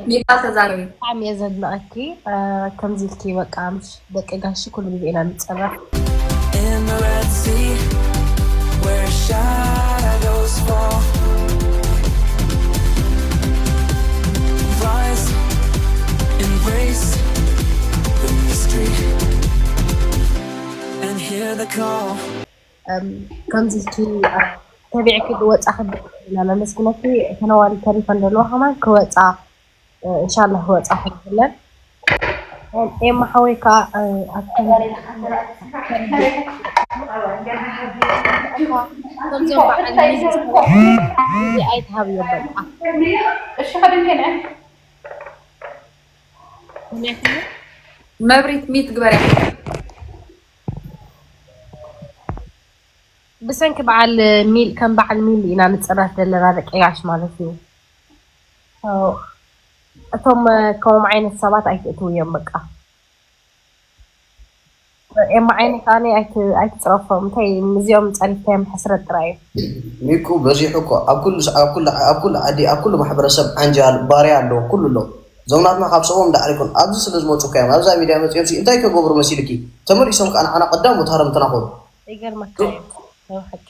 ሚካል ተዛረቢ። ብጣዕሚ እየ ዘድንቐኪ። እ፣ ከምዚ ኢልኪ በቃ ምስ ደቂ ጋሽ ኩሉ ግዜ ኢና ንፀረፍ። In the Red Sea, where shadows fall. Rise, embrace the mystery, and hear the call. እም፣ ከምዚ ኢልኪ፣ እ፣ ተቢዕኪ ዝወፃ ክብ ኢና ነመስግነኪ። ተነዋሪ ተሪፈን ዘለዋ ከማን ክወፃ እንሻላ ክወፃ ክብለን። ኤማ ሓወይ ከዓ ኣብ ከምዚኦም በዓል ኣይትሃብዮ በቃ። መብሪት ሚት ግበርያ። ብሰንኪ በዓል ሚል ከም በዓል ሚል ኢና ንፅረፍ ዘለና ደቂ ጋሽ ማለት እዩ። እቶም ከምኦም ዓይነት ሰባት ኣይትእትውዮም በቃ። ኤማ ዓይኒ ከዓኒ ኣይት- ኣይትፅረፎም። እንታይ እዚኦም ፀሪፍካዮም ሕስረት ጥራይ እዩ። ሚቁ በዚሑ እኮ ኣብ ኩሉ ስ- ኣብ ኩሉ ኣብ ኩሉ ዓዲ ኣብ ኩሉ ማሕበረሰብ ዓንጃል ባርያ ኣሎ ኩሉ ኣሎ። እዞም ናትና ካብ ሰብኦም ዳዕሪ ይኮን ኣብዚ ስለ ዝመፁ እኮ እዮም ኣብዛ ሚድያ መፂኦም ሲ እንታይ ከገብሩ መሲልኪ? ተመሊሶም ከዓ ንዓና ቀዳሞት ሃረምትና ኮኑ። ይገርመካ እዩ ናይ ሓቂ።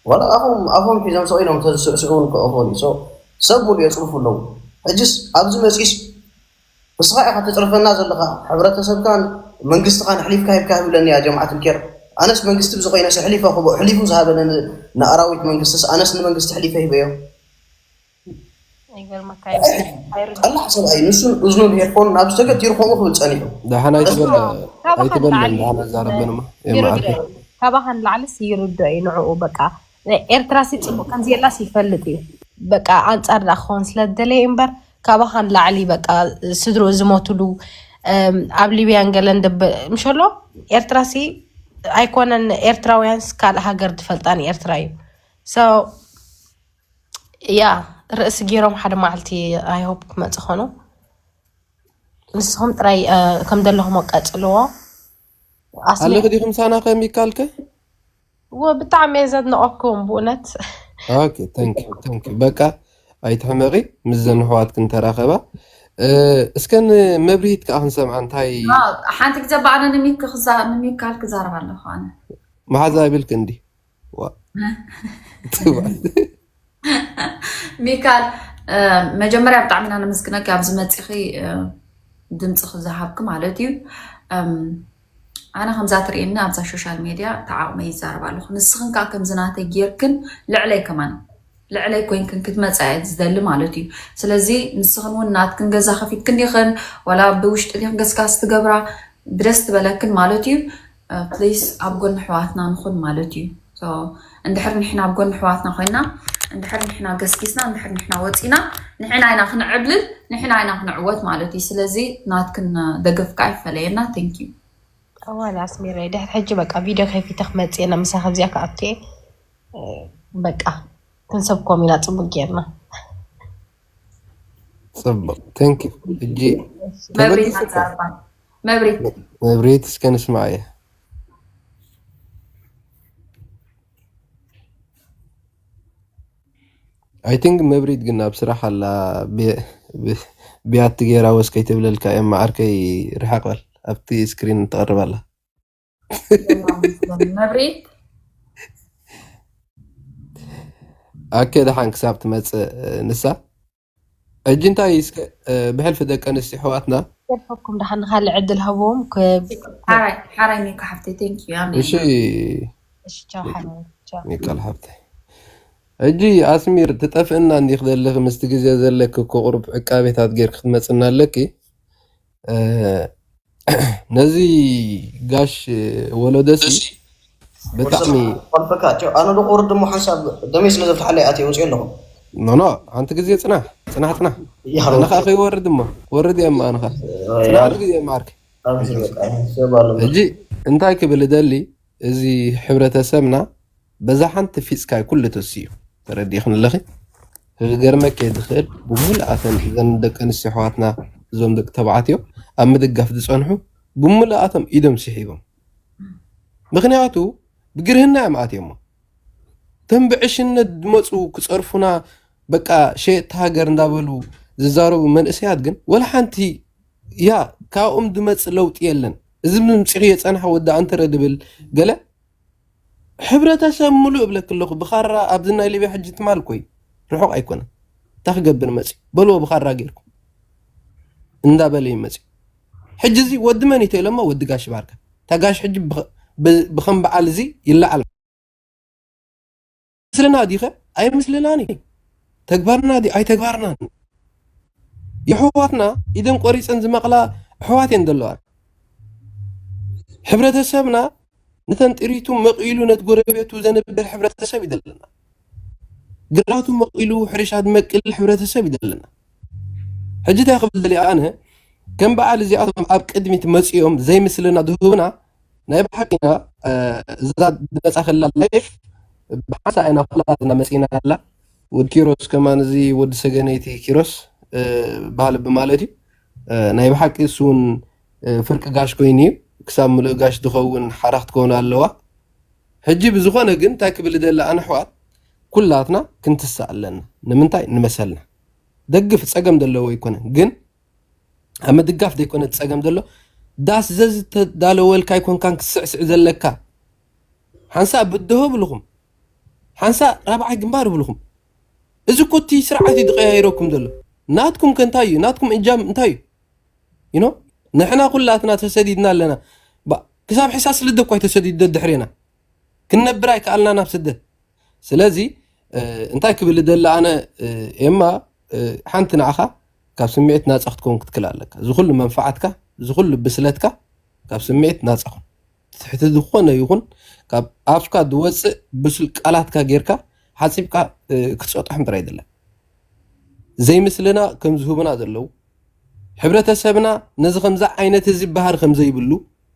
ዋላ ኣፎም ኣፎም ሒዞም ሰው ኢሎም ተዝስዕስዑ እውን ክእኽሉ so ሰብ ሙሉ የፅርፉ ኣለዉ። ሕጅስ ኣብዚ መፂስ ንስኻ ኢኻ ተፅርፈና ዘለኻ ሕብረተሰብካን መንግስትኻን ኣሕሊፍካ ሂብካ ይብለኒ ያ ጀምዓት ልኬር። ኣነስ መንግስቲ ብዝኮይነስ ኣሕሊፈ ክቦ ኣሕሊፉ ዝሃበለኒ ንኣራዊት መንግስትስ ኣነስ ንመንግስቲ ኣሕሊፈ ሂበዮ። ይገርመካ እዩ። ጠላሕ ሰብኣይ ንሱን እዝኑን ሄድፎን ናብ ዝተገቲሩ ከምኡ ክብል ፀኒሑ። ደሓን ኣይትበል ካባኻ ኣይትበል ንላዕሊ ደሓን ኣዛረበንማ ይርዶ የማዓርከ እዩ። ካባኻ ንላዕልስ ይርዶ እዩ ንዕኡ በቃ። ኤርትራሲ ፅቡቅ ከምዚ የላስ ይፈልጥ እዩ። በቃ ኣንፃር ደኣ ክኸውን ስለ ዝደለየ እምበር ካባኻ ንላዕሊ በቃ ስድርኡ ዝሞትሉ እም፣ ኣብ ሊብያን ገለን ደበ ምሸሎ ኤርትራሲ ኣይኮነን። ኤርትራውያንስ ካልእ ሃገር ትፈልጣ ንኤርትራ እዩ። So ያ ርእሲ ገይሮም ሓደ መዓልቲ I hope ክመጽእ ኾኑ። ንስኹም ጥራይ እ፣ ከም ዘለኹም ቀጽልዎ። ኣስሚ ኣለኺ ዲኹም ሳና ከሚካልከ ወ ብጣዕሚ እየ ዘድንቐኩም ብእውነት። ኦኬ thank you thank you በቃ ኣይትሕመቂ። ምስዘን ኣሕዋትክን ተራኸባ። እ፣ እስከ ንመብርሂት ከዓ ክንሰምዓ እንታይ ሓንቲ ግዜ ብኣነ ንሚክ ክዛ- ንሚካል ክዛረብ ኣለኹ ኣነ። መሓዛ ይብልክ እንዲ ዋ ትባል ሚካል እ፣ መጀመርያ ብጣዕሚ ኢና ነመስግነኪ ኣብዚ መፂኺ እ፣ ድምፂ ክዝሃብኪ ማለት እዩ። እም፣ ኣነ ከምዛ ትርእየኒ ኣብዛ ሶሻል ሜድያ ተዓቕመ ይዛረብ ኣለኹ። ንስኽን ከዓ ከምዚ ናተይ ጌርክን ልዕለይ ከማን ልዕለይ ኮይንክን ክትመፃ እየ ዝደሊ ማለት እዩ። ስለዚ ንስኽን እውን ናትክን ገዛ ከፊትክን ዲኽን ዋላ ብውሽጢ ዲኽን ገስጋስ ትገብራ ብደስ ትበለክን ማለት እዩ። ፕሊስ ኣብ ጎኒ ኣሕዋትና ንኹን ማለት እዩ። So እንድሕር ንሕና ኣብ ጎኒ ኣሕዋትና ኮይና እንድሕር ንሕና ገስጊስና እንድሕር ንሕና ወፂና ንሕና ኢና ክንዕብልል ንሕና ኢና ክንዕወት ማለት እዩ። ስለዚ ናትክን ደገፍ ከዓ ይፈለየና። Thank you። እዋን ኣስሚረይ ድሕር ሕጂ በቃ ቪድዮ ከፊተ ክመፅእ እየ ምሳኻ እዚኣ ክኣቱ እየ። በቃ ክንሰብኮም ኢና ፅቡቅ ጌርና። ፅቡቅ thank you። ሕጂ መብሪት ተመሊሱ እኮ ኣዛርባ መብሪት መብሪት እስከ ንስማዕ እየ። I think መብሪት ግን ኣብ ስራሕ ኣላ። ቢ- ቢ- ቢያቲ ገይራ ወስ ከይትብለልካ እዮም መዓርከይ። ርሓቅ በል ኣብቲ ስክሪን ትቐርብ ኣላ። መብሪት ኣከ ደሓን ክሳብ ትመፅእ ንሳ ሕጂ እንታይ እስከ ብሕልፊ ደቂ ኣንስትዮ ኣሕዋትና ገድፈኩም ደሓን ንካልእ ዕድል ሃብዎም። ሓራይ ሓራይ ሚካ ሓፍተይ thank you ኣሜን። እሺ እሺ ቻው ሓራይ ቻው። ሚካል ሓብተይ ሕጂ ኣስሚር ትጠፍእና እንዲክ ዘለክ ምስቲ ግዜ ዘለክ እኮ ቁሩብ ዕቃቤታት ጌርክ ክትመፅና ኣለኪ። ነዚ ጋሽ ወለደሲ ብጣዕሚ ቆልፈካ ቸው ኣነ ዶ ክወርድ እሞ ሓንሳብ ደመይ ስለ ዘፍትሓለይ ኣትየ ወፅዮ ኣለኹ። ኖኖ ሓንቲ ግዜ ፅናሕ ፅናሕ ፅናሕ ያው ኣነ ከዓ ከይወርድ እሞ ወርድ እየ እማ ኣነ ከዓ ፅናሕ ግዜ ማርክ ኣብዚ በቃ ሰብ ኣሎ። ሕጂ እንታይ ክብል እደሊ እዚ ሕብረተሰብና በዛ ሓንቲ ፊፅካይ ኩሉ ተስዩ ተረዲእኽን ኣለኺ። ክገርመኪ ዝኽእል ብምሉኣተን እዘን ደቂ ኣንስትዮ ኣሕዋትና እዞም ደቂ ተባዕትዮ ኣብ ምድጋፍ ዝፀንሑ ብምሉኣቶም ኢዶም ስሒቦም። ምኽንያቱ ብግርህና እዮም ኣትዮሞ። እቶም ብዕሽነት ዝመፁ ክፀርፉና በቃ ሸየጥቲ ሃገር እንዳበሉ ዝዛረቡ መንእሰያት ግን ወላ ሓንቲ ያ ካብኦም ዝመጽእ ለውጢ የለን። እዚ ምምጺኺ የጸንሐ ወዲ ኣንተረ ድብል ገለ ሕብረተሰብ ምሉእ እብለክ ኣለኹ። ብኻራ ኣብዚ ናይ ሊብያ ሕጂ ትማል ኮይ ርሑቕ ኣይኮነን። እንታይ ክገብር መጺ በልዎ ብኻራ ጌርኩም እንዳበለ ይመጺ። ሕጂ እዚ ወዲ መን ይተለማ ወዲ ጋሽ ባርካ ታጋሽ ሕጂ ብኸ- ብ- ብኸም በዓል እዚ ይለዓል። ምስልና ዲኸ ኣይምስልናን እዩ። ተግባርና ዲ ኣይተግባርናን። የሕዋትና ኢደን ቆሪፀን ዝመቕላ ኣሕዋት እየን ዘለዋ። ሕብረተሰብና ንተን ጥሪቱ መቒሉ ነቲ ጎረቤቱ ዘንብር ሕብረተሰብ ይደለና። ግራቱ መቒሉ ሕርሻ ዝመቅል ሕብረተሰብ ይደለና። ሕጂ እንታይ ክብል ደሊ ኣነ ከም በዓል እዚኣቶም ኣብ ቅድሚት መፂኦም ዘይምስልና ዝህቡና ናይ ብሓቂና እዛ ድመፃ ከላ ላይፍ ብሓንሳ ኢና ኩላትና መፂና ኣላ። ወዲ ኪሮስ ከማን እዚ ወዲ ሰገነይቲ ኪሮስ በሃል ብማለት እዩ። ናይ ብሓቂ እሱ እውን ፍርቂ ጋሽ ኮይኑ እዩ። ክሳብ ምሉእ ጋሽ ዝኸውን ሓራ ክትከውን ኣለዋ። ሕጂ ብዝኾነ ግን እንታይ ክብል ደለ ኣነ ኣሕዋት ኩላትና ክንትስእ ኣለና። ንምንታይ ንመሰልና ደግፍ ፀገም ዘለዎ ኣይኮነን ግን ኣብ ምድጋፍ ዘይኮነ ጸገም ዘሎ ዳስ ዘዝተዳለወልካ ኣይኮንካን ክትስዕስዕ ዘለካ። ሓንሳ ብድሆ ብልኹም ሓንሳ ራብዓይ ግንባር ብልኹም። እዚ እኮ እቲ ስርዓት እዩ ዝቀያይረኩም ዘሎ። ናትኩም ከ እንታይ እዩ ናትኩም እጃም እንታይ እዩ? You know ንሕና ኩላትና ተሰዲድና ኣለና። ክሳብ ሕሳስ ልደ እኳ ተሰዲዱ ደድሕሬና ክንነብር ኣይከኣልና ናብ ስደት። ስለዚ እንታይ ክብል ደለ ኣነ ኤማ ሓንቲ ንዓኻ ካብ ስምዒት ናፃ ክትከውን ክትክል ኣለካ። እዚ ኩሉ መንፋዓትካ እዚ ኩሉ ብስለትካ ካብ ስምዒት ናፃ ኩን። ትሕቲ ዝኾነ ይኹን ካብ ኣፍካ ዝወፅእ ብሱል ቃላትካ ጌርካ ሓፂብካ ክትፀጥሖም ጥራይ ኣይደለን። ዘይምስልና ከም ዝህቡና ዘለዉ ሕብረተሰብና ነዚ ከምዚ ዓይነት እዚ ባህር ከም ዘይብሉ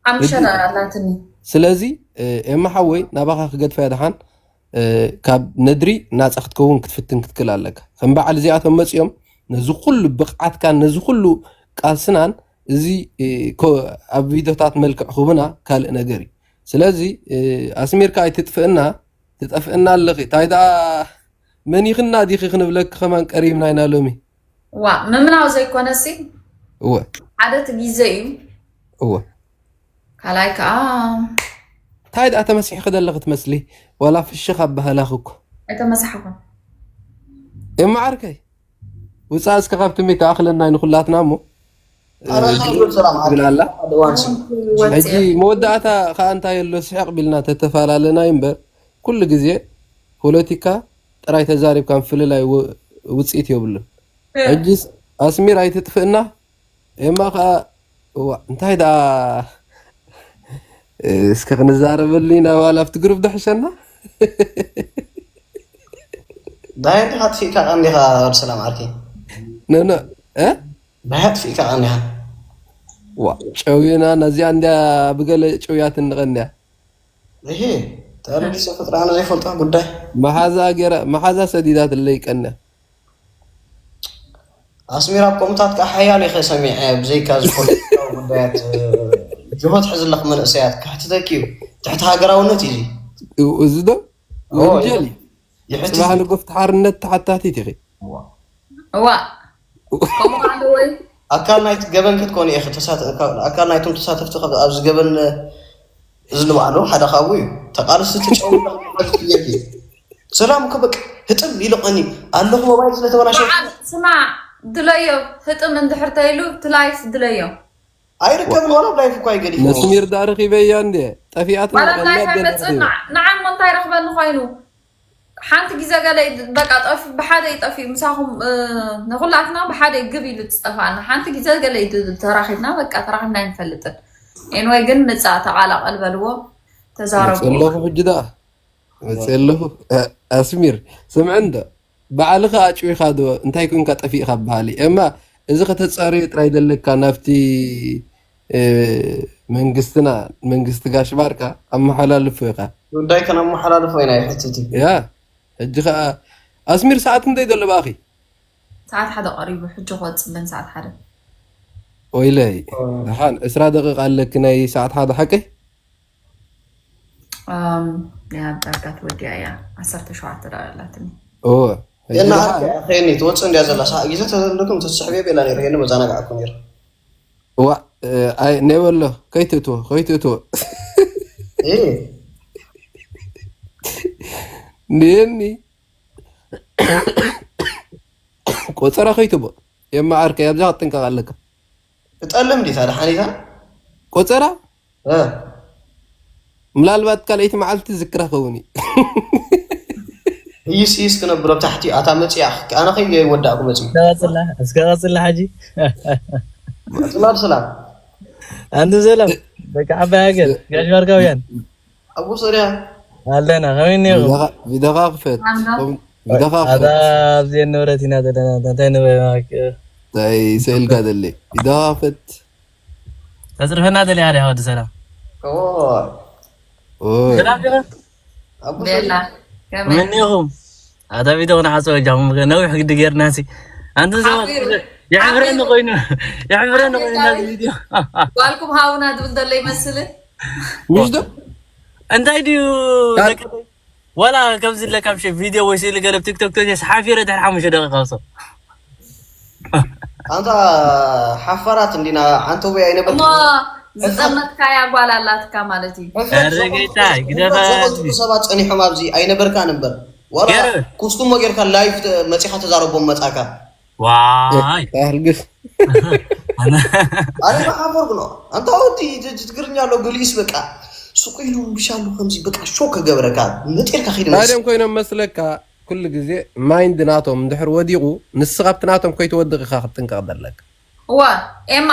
ኣምሸራ ኣላትኒ። ስለዚ ኤማ ሓወይ ናባኻ ክገድፋ ደሓን ካብ ነድሪ ናፃ ክትከውን ክትፍትን ክትክል ኣለካ። ከም በዓል እዚኣቶም መፂኦም ነዚ ኩሉ ብቕዓትካን ነዚ ኩሉ ቃልስናን እዚ ኣብ ቪድዮታት መልክዕ ክቡና ካልእ ነገር እዩ። ስለዚ ኣስሚርካ ኣይትጥፍእና ትጠፍእና ኣለኺ። ታይ ደኣ መኒኽና ዲኺ ክንብለኪ ከማን ቀሪብና ኢና ሎሚ። ዋ ምምናው ዘይኮነሲ እወ ሓደ እቲ ግዜ እዩ። እወ ካልኣይ ከዓ ታይ ደኣ ተመሲሕኺ ዘለኺ ትመስሊ ዋላ ፍሽኽ ኣባህላኺ እኮ። ኣይተመሳሕኹን። እማ ዓርከይ ውፃእ እስከ ካብቲ ሚተኣኽለና ንኩላትና እሞ ኣረ ሰላም ዓርከይ። ብላላ ሕጂ መወዳእታ ከዓ እንታይ ኣሎ ስሕቕ ቢልና ተተፈላለና እምበር ኩሉ ግዜ ፖለቲካ ጥራይ ተዛሪብካ ምፍልላይ ውፅኢት የብሉን። ሕጂ ኣስሚር ኣይትጥፍእና ኤማ ከዓ እዋ እንታይ ደኣ እስከ ክንዛረበሉ ኢና ዋላ ኣብቲ ግሩፕ ዶ ሕሸና። ዳይ እንዲኻ ኣጥፊእካ ቀንዲኻ ወዲ ሰላም ዓርከይ። ነነ እ ዳይ ኣጥፊእካ ቀንዲኻ። ዋ ጨውዩና ነዚኣ እንዲያ ብገለ ጨውያት እንቐንያ። ይሄ ተረዲሰ ፈጥራ ኣነ ዘይፈልጦ ጉዳይ። መሓዛ ገይራ መሓዛ ሰዲዳትለይ ቀንያ። ኣስሚራ ኣብ ከምኡታት ከዓ ሓያል ኢኸ ሰሚዐ ብዘይካ እዚ ፖለቲካዊ ጉዳያት ጅሆ ትሕዝለኽ መንእሰያት ክሕትተኪ እዩ። ትሕቲ ሃገራውነት እዩ እዚ። እዚ ዶ ወንጀል እዩ። ይሕትት ፅባሕ ንጎፍቲ ሓርነት ተሓታቲት ኢኺ። እዋ ከምኡ ኣለወይ ኣካል ናይቲ ገበን ክትኮኒ ኢኺ። ኣካል ናይቶም ተሳተፍቲ ኣብዚ ገበን እዚ ንባዕሉ ሓደ ካብኡ እዩ። ተቃለስቲ ትጨው ትየኪ ሰላም እኮ በቃ ህጥም ኢሉ ቀኒ ኣለኹ ሞባይል ስለተበላሸ በዓል ስማዕ ድለዮ ህጥም እንድሕር ተይሉ እቲ ላይፍ ድለዮ ኣይርከብን ዋላ ኣብ ላይፍ እኮ ኣይገዲፍዎ መስሚር ዳ ረኺበያ እንዴ ጠፊኣት ማለት ላይፍ ኣይመፅእ ንዓሞ እንታይ ረኽበኒ ኮይኑ ሓንቲ ግዜ ገለ በቃ ጠፊ ብሓደ ይጠፊ ምሳኹም ንኩላትና ብሓደ ግብ ኢሉ ትጠፋና ሓንቲ ግዜ ገለ ተራኺብና በቃ ተራኺብና ይንፈልጥን ኤንወይ ግን ምፃ ተቃላቀል በልዎ ተዛረቡ መፅእ ኣለኹ ሕጂ ደኣ መፅእ ኣለኹ ኣስሚር ስምዐ እንዶ ባዕልኻ ኣጭዊኻ ዶ እንታይ ኮንካ ጠፊእኻ በሃሊ ኤማ እዚ ከተፃርዮ ጥራይ ዘለካ ናብቲ መንግስትና መንግስቲ ጋሽ ባርካ ኣመሓላልፎ ኢኻ ጉዳይ ከነመሓላልፎ ኢና ይሕትት እዩ ያ ሕጂ ከዓ ኣስሚር ሰዓት ክንደይ ዘሎ ብኣኺ ሰዓት ሓደ ቀሪቡ ሕጂ ክወፅእ ብን ሰዓት ሓደ ወይለይ ደሓን ዕስራ ደቂቕ ኣለኪ ናይ ሰዓት ሓደ ሓቀይ ያ ዳርጋ ተወዲኣ እያ ዓሰርተ ሸውዓተ ደቂቕ ኣላትኒ እወ እና ከኒ ትወፅእ እንዲያ ዘላ ሳ ግዜ ተዘለኩም ተስሕብ ቤላ ነይሩ ሄኒ መዛናጋዕኩም ነይሩ። ዋ ኔበሎ ከይትእትዎ ከይትእትዎ እ ንየኒ ቆፀራ ከይትቦ የማዓርከ ኣብዛ ክትጥንቀቕ ኣለካ። ትጠልም ዲ ታዲያ ሓኒታ ቆፀራ እ ምናልባት ካልኣይቲ መዓልቲ ዝክራ ከውን እዩ። ይስ ይስ ክነብሮ ኣብ ታሕቲ ኣታ መፅያ ኣነ ከይ ወዳእኩ መፅዩ እስከ ቀፅላ እስከ ቀፅላ ሓጂ ሰላም ሰላም ኣንቱ ሰላም በቃ ዓባይ ሃገር ጋሽ ባርካውያን ኣቦ ሶርያ ኣለና ከመይ እኒኹም ቪደኻ ክፈት ቪደኻ ኣታ ክፈት ኣብዚ ንብረት ኢና ዘለና እንታይ ንብረት እንታይ ስእልካ ደለ ቪደኻ ክፈት ተፅርፈና ደሊያ ዲያ ወዲ ሰላም ኦ ኦይ ሰላም ዲኻ ኣቦ ቤላ ሶርያ ከመይ መኒኹም ኣታ ቪዶ ክንሓፅቦ ጃኹም ነዊሕ ግዲ ጌርና ሲ ኣንቱ ሰባት ሓቢሩ። የሕፍረኒ ኮይኑ የሕፍረኒ ኮይኑ ናዚ ቪድዮ ጓልኩም ሃቡና ዝብል ዘሎ ይመስልን ምሽ ዶ እንታይ ድዩ ካል- ደቂ- ወላ ከምዚ ኢለ ካብ ሸ ቪድዮ ወይ ስእሊ ገለ ብ ቲክቶክ ተስ ሓፊረ ድሕሪ ሓሙሽተ ደቂቃ ውሰ ኣንታ ሓፋራት እንዲና ዓንተዊ ኣይነበር እሞ ዝጠመትካያ ጓል ኣላትካ ማለት እዩ ኧረ ጌታ ግደፋ ሰባት ፀኒሖም ኣብዚ ኣይነበርካን እምበር ዋላ ገረ። ኩስቱሞ ጌርካ ላይፍ መፂኻ ተዛረቦም መፃካ ዋይ ኣህልግስ ኣነ ሓፈርኩ ነው ኣንታ ወዲ ትግርኛ ኣሎ ገሊስ በቃ ሱቅ ኢሉ ብሻሉ ከምዚ በቃ ሾክ ገበረካ መጢርካ ኪድ ናደም ኮይኖም መስለካ ኩሉ ግዜ ማይንድ ናቶም እንድሕር ወዲቑ ንስኻ ኣብቲ ናቶም ከይትወድቕ ኢኻ ክትጥንቀቕ ዘለካ እዋ ኤማ